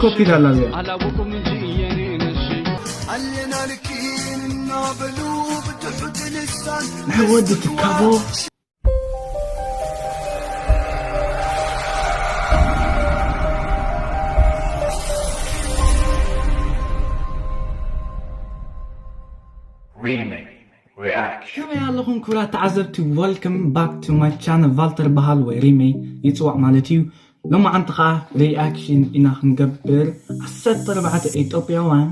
ኮፒ ዳላ እዚኣ ኣላወቁም እንጂ የኔ ነሽ ኣለናልኪን እናበሉ ብትሑት ልሳን ናይ ወዲ ትካቦ Remake Reaction ከመይ ኣለኹም ክቡራት ተዓዘብቲ? Welcome back to my channel። ቫልተር በሃል ወይ ሪመይ ይፅዋዕ ማለት እዩ። ሎማዓንቲ ከዓ ሪኣክሽን ኢና ክንገብር ዓሰርተ ኣርባዕተ ኢትዮጵያውያን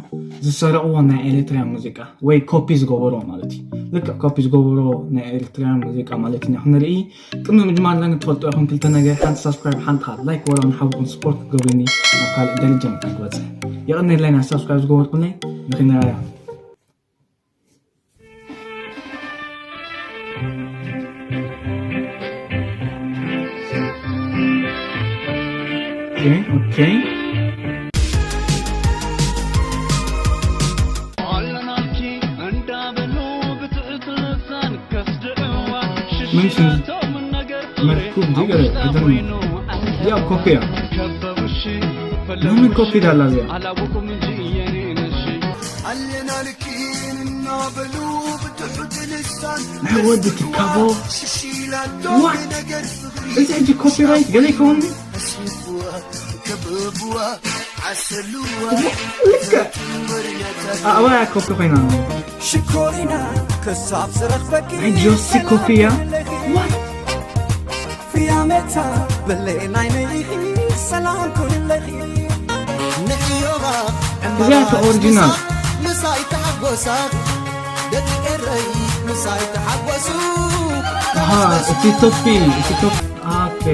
ዝሰረቕዎ ናይ ኤሪትርያ ሙዚቃ ወይ ኮፒ ዝገበሮ ማለት እዩ። ልክዕ ኮፒ ዝገበሮ ናይ ኤሪትርያ ሙዚቃ ማለት ኢና ክንርኢ። ቅድሚ ምጅማር ግን ትፈልጡ ኢኹም ክልተ ነገር፣ ሓንቲ ሳብስክራይብ፣ ሓንቲ ከዓ ላይክ፣ ወላ ንሓውኩም ስፖርት ክትገብርኒ ናብ ካልእ ደረጃ ክበፅሕ። የቐንየለይ ናይ ሳብስክራይብ ዝገበርኩለይ ንክንራያ። Okay, okay. Mention. Merkub digare, I don't know. Ya, kopya. Nome kopya dalla ya. ናይ ወዲ ትካቦ። What? እዚ ሕጂ ኮፒራይት ገለ ይኸውን? ልክዕ ኣባያ ኮፒ ኮይና። ሽኮሪና ክሳብ ዝረኽበኪ ናይ ጆሲ ኮፒ እያ። What? ፍያመታ በለይ ናይ ነይኺ ሰላም ኩንለኺ ንዕዮባ እዚኣ እታ ኦሪጂናል። ምሳይ ተሓጎሳ ደቂ ኤረይ ምሳይ ተሓጎሱ ኣሃ፣ እቲ ቶፒ፣ እቲ ቶፒ። ኦኬ።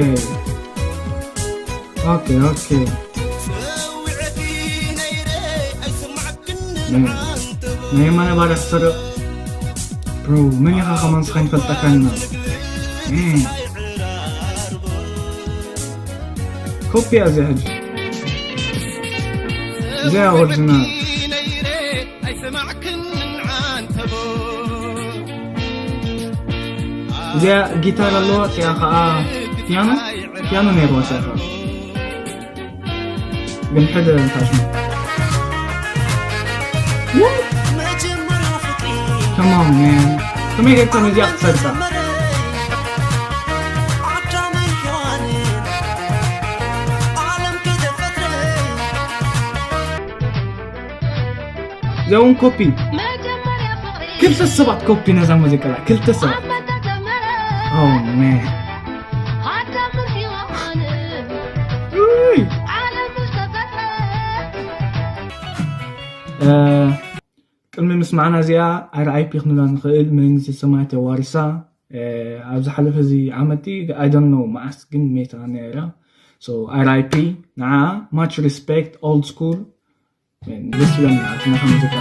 ኦኬ፣ ኦኬ። ናይ የማነ ባርያ ክሰርቕ። ብሮ፣ መን ኢኻ ከማን ስኻ ይፈልጠካና? እም። ኮፒ እያ እዚኣ ሕጂ። እዚኣ ኦሪጂናል። እዚኣ ጊታር ኣለዋ፣ እዚኣ ኸዓ ፒያኖ፣ ፒያኖ ነይርዋ እዚኣ ኸዓ። ግን ሕደ እንታይ ሽሙ? Come on, man. ከመይ ጌርካ ነዚኣ ክትሰርጻ? እዚኣ እውን ኮፒ። ክልተ ሰባት ኮፒ ነዛ ሙዚቃ፣ ክልተ ሰባት። Oh, man. ውይ። እ፣ ቅድሚ ምስማዕና እዚኣ ኣር ኣይ ፒ ክንብላ ንኽእል፣ መንግስቲ ሰማያት የዋርሳ። እ፣ ኣብ ዝሓለፈ እዚ ዓመት፣ I don't know መዓስ ግን ሜታ ነይራ። So ኣር ኣይ ፒ ንዓ፣ much respect, old school። ደስ ይብለኒ ናትና ሙዚቃ።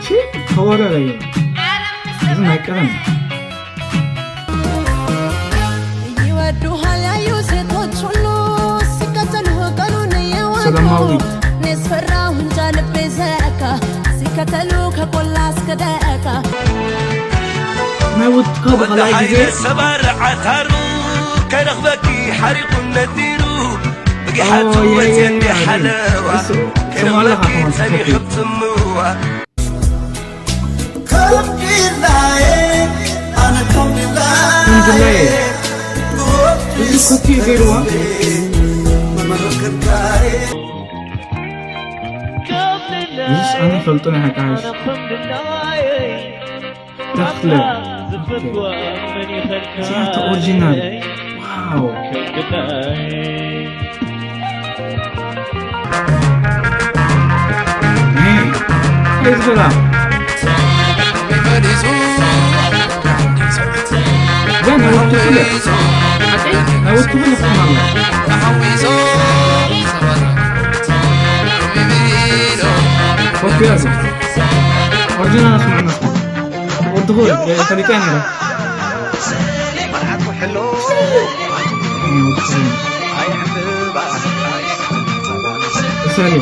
ሺ፣ ተወረረ እዩ። እዚ ናይ ቀደም። ይወዱሃል ያዩ ሴቶች ሁሉ ሲከተሉ ቀኑን እየዋሉ። ሰላማዊት። እኔስ ፈራሁ እንጃ ልቤ ዘካ ሲከተሉ ከቆላ እስከ ደካ። ናይ ወድካ ብኸላይ ግዜ ሰባር ዓታሩ ከረኽበኪ ሓሪቑ ነዲሩ ብጊሓቱ ኦ፣ የ፣ የ፣ ወፅየኒ የ፣ የ። ሓለዋ እሱ፣ ከረኽበኪ ሰማዕለኻ ከማን ጸኒሑ ጽቡቕ። ጽምዋ ከምድላየ ኣነ ከምድላየ ከምድላየ። እዚ ኮፒ ገይርዋ። ይስ ኣነ ፈልጦ ናይ ሓቃሽ ተኽለ። ኦኬ። እዚኣ እታ ኦሪጂናል። ዋው። እ፣ እዚ በላ። እዛ ናይ ወዲ ኩለ። ሓቀይ ናይ ወዲ ኩለ ክትማማ። ኮፒ ያዘ። ኦሪጂናል ኣስማዕና። ወዲ ኩለ፣ ፈሊጠ ነይረ። ሰሪ።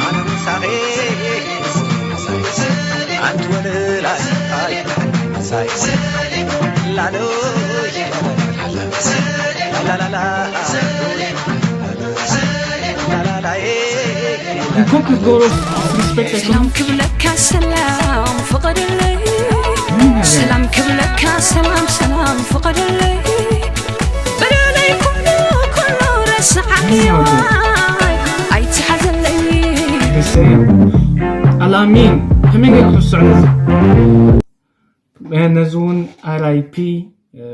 You cook with Goro disrespect. ሰላም ክብለካ ሰላም ፍቐደለይ። ሰላም ክብለካ ሰላም ሰላም ፍቐደለይ። በደለይ ኩሉ ኩሉ ረስዓዮ ኣይትሓዘለይ። ኣላሚን ከመይ ገይሩ ክትስዕሮ? ነዚ እውን ኣር ኣይ ፒ።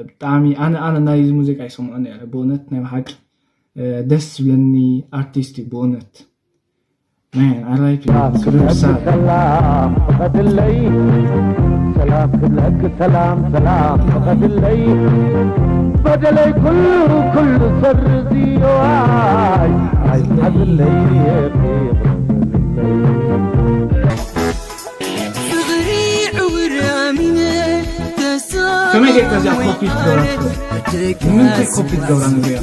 ብጣዕሚ ኣነ ኣነ ናይ ሙዚቃ ይሰምዖ ነረ ብእውነት ናይ ብሓቂ ደስ ዝብለኒ ኣርቲስት እዩ ብእውነት። ኣር ኣይ ፒ። ሰላም ክብለክ ሰላም ሰላም ፍቐድለይ። በደለይ ኩሉ ኩሉ ሰርዝዮ ኣይትሓዝለይ። ከመይ ጌርካ እዚኣ ኮፒ ትገብራ? ንምንታይ ኮፒ ትገብራ ንሪኣ?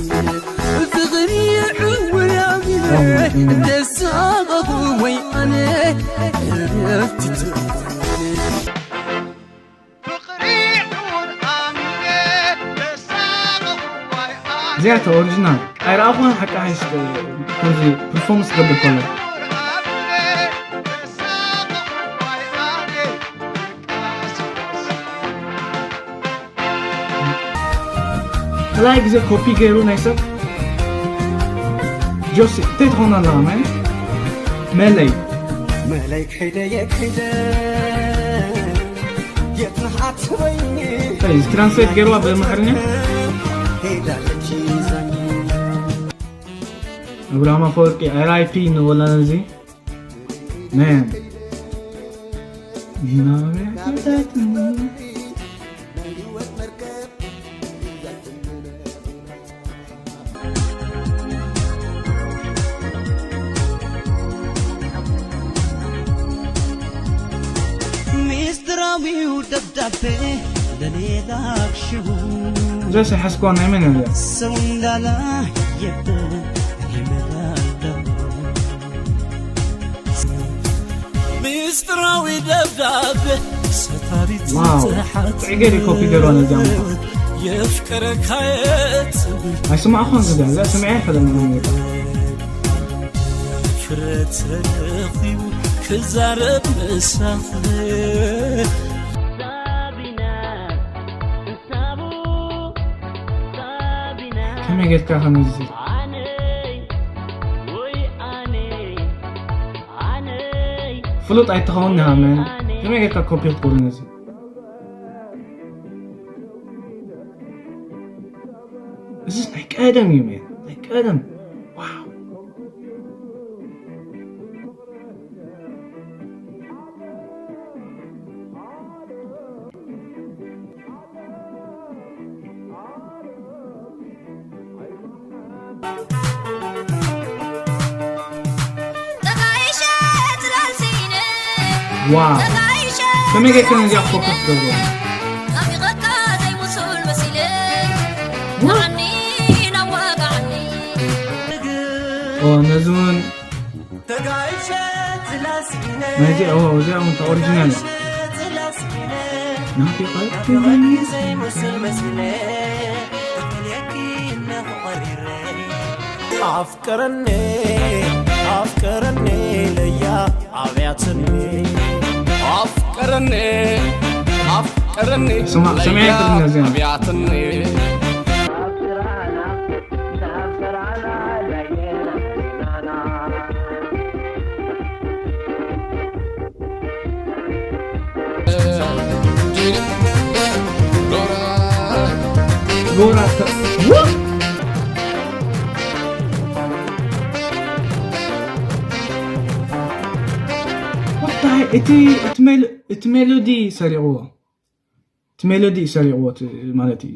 እዚኣ ተ ኦሪጂናል ኣይረኣኹን ሓቂ ሓይሽ ከምዚ ፐርፎርምስ ክገብር ከሎ ካልኣይ ግዜ ኮፒ ገይሩ ናይ ሰብ ጆሲ እንታይ ትኾን ኣለኻ ማይ መለይ መለይ ከይደ የከይደ የትንሓት በይኒ እዚ ትራንስሌት ገይርዋ ብኣምሓርኛ ሄዳለች ይዛኝ ኣብርሃም ኣፈወርቂ ኣር ኣይ ፒ ንበላ ነዚ Man. ሚስጥራዊው ደብዳቤ ለሌላ ክሽቡ ዘሰ ሓስኳ ናይ መን እያ? ሰው እንዳላ የብን ይመላለሁ ሚስጥራዊ ደብዳቤ ሰታሪት ጽዕገሪ ኮፒ ገይሮ ነዚያ ምኳ የፍቅረካየት ኣይስማዕኹን ዝዳ እዛ ስምዐ ፈለመ ፍረት ረኺቡ ክዛረብ ምሳኽ ከመይ ጌርካ ከመዚ ፍሉጥ ኣይትኸውን ንሃመን ከመይ ጌርካ ኮፒ ክትገብሩ ነዚ እዚ ናይ ቀደም እዩ ሜን ናይ ቀደም ዋው ዋው ከመይ ጌርካ ነዚኣ ፎከስ ትገብሮ ነዚ እውን ናይዚ እዚኣ እውን ኦሪጂናል ናፊቐ ኣፍቅረኒ ኣፍቅረኒ ለያ ኣብያትኒ ኣፍቅረኒ ኣፍቅረኒ ስማ- ስምዒት ለያ እነዚኣ። ኣብያትኒ ጎራ ተ- ወታይ እቲ እቲ ሜሎ- እቲ ሜሎዲ ሰሪቕዎ እቲ ሜሎዲ እዩ ሰሪቕዎ እቲ ማለት እዩ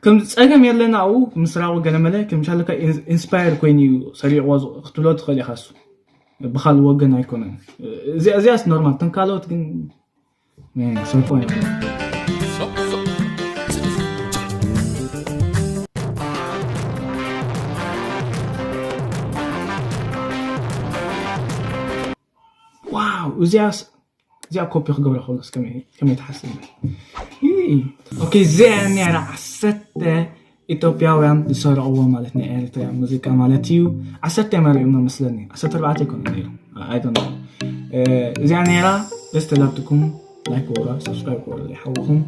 ከም ጸገም የለን ኣብኡ ምስራቑ ገለመለ ከም ሻለካ ኢንስፓየር ኮይኑ እዩ ሰሪቕዎ ዝ- ክትብሎ ትኽእል ኢኻ እሱ ብኻል ወገን ኣይኮነን እዚ እዚያስ ኖርማል ተንካሎት ግን ሰልፎ ዋው እዚያስ እዚኣ ኮፒ ክገብራ ከሎስ ከመይ ትሓስብ okay እዚኣ ነራ ዓሰርተ ኢትዮጵያውያን ዝሰረቕዎ ማለት ናይ ኤርትራ ሙዚቃ ማለት እዩ። ዓሰርተ መሪኦም መስለኒ ዓሰርተ ኣርባዕተ ይኮኑ ነይሩ። I don't know። እዚኣ ነራ ደስ ተላትኩም like ወራ subscribe ወራ ይሓውኹም።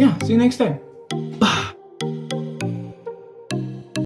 Yeah, see you next time።